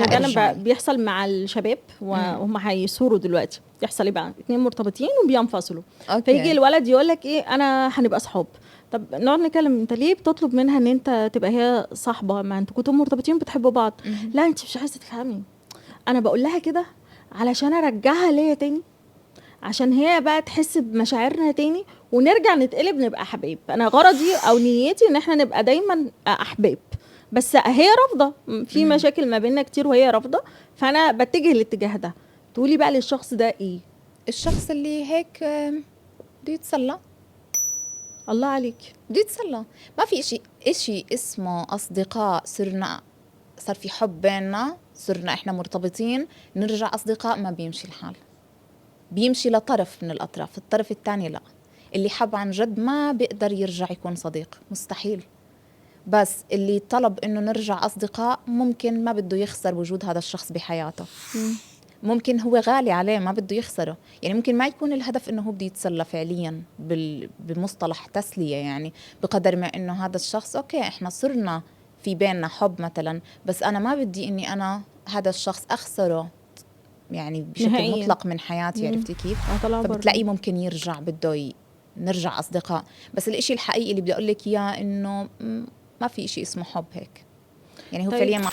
وده انا ارجعي. بيحصل مع الشباب وهم هيصوروا دلوقتي. يحصل ايه بقى؟ اتنين مرتبطين وبينفصلوا. فيجي الولد يقول لك ايه، انا هنبقى اصحاب. طب نقعد نتكلم، انت ليه بتطلب منها ان انت تبقى هي صاحبه؟ ما انتوا كنتوا مرتبطين بتحبوا بعض. لا انت مش عايزه تفهمي، انا بقول لها كده علشان ارجعها ليا تاني، عشان هي بقى تحس بمشاعرنا تاني ونرجع نتقلب نبقى حبايب. انا غرضي او نيتي ان احنا نبقى دايما احباب، بس هي رافضه، في مشاكل ما بيننا كتير وهي رافضه، فانا بتجه الاتجاه ده. تقولي بقى للشخص ده ايه؟ الشخص اللي هيك بده يتسلى. الله عليك. بده يتسلى. ما في إشي اسمه اصدقاء، صرنا صار في حب بيننا، صرنا احنا مرتبطين، نرجع اصدقاء، ما بيمشي الحال. بيمشي لطرف من الاطراف، الطرف الثاني لا. اللي حب عن جد ما بيقدر يرجع يكون صديق، مستحيل. بس اللي طلب انه نرجع اصدقاء ممكن ما بده يخسر وجود هذا الشخص بحياته. ممكن هو غالي عليه ما بده يخسره، يعني ممكن ما يكون الهدف انه هو بده يتسلى فعليا بمصطلح تسلية، يعني بقدر ما انه هذا الشخص okay احنا صرنا في بيننا حب مثلا، بس انا ما بدي اني انا هذا الشخص اخسره يعني بشكل نهائياً. مطلق من حياتي. عرفتي كيف؟ طلع برا. فبتلاقيه ممكن يرجع بده نرجع اصدقاء. بس الاشي الحقيقي اللي بدي اقول لك اياه انه ما في اشي اسمه حب هيك، يعني هو طيب. فعليا ما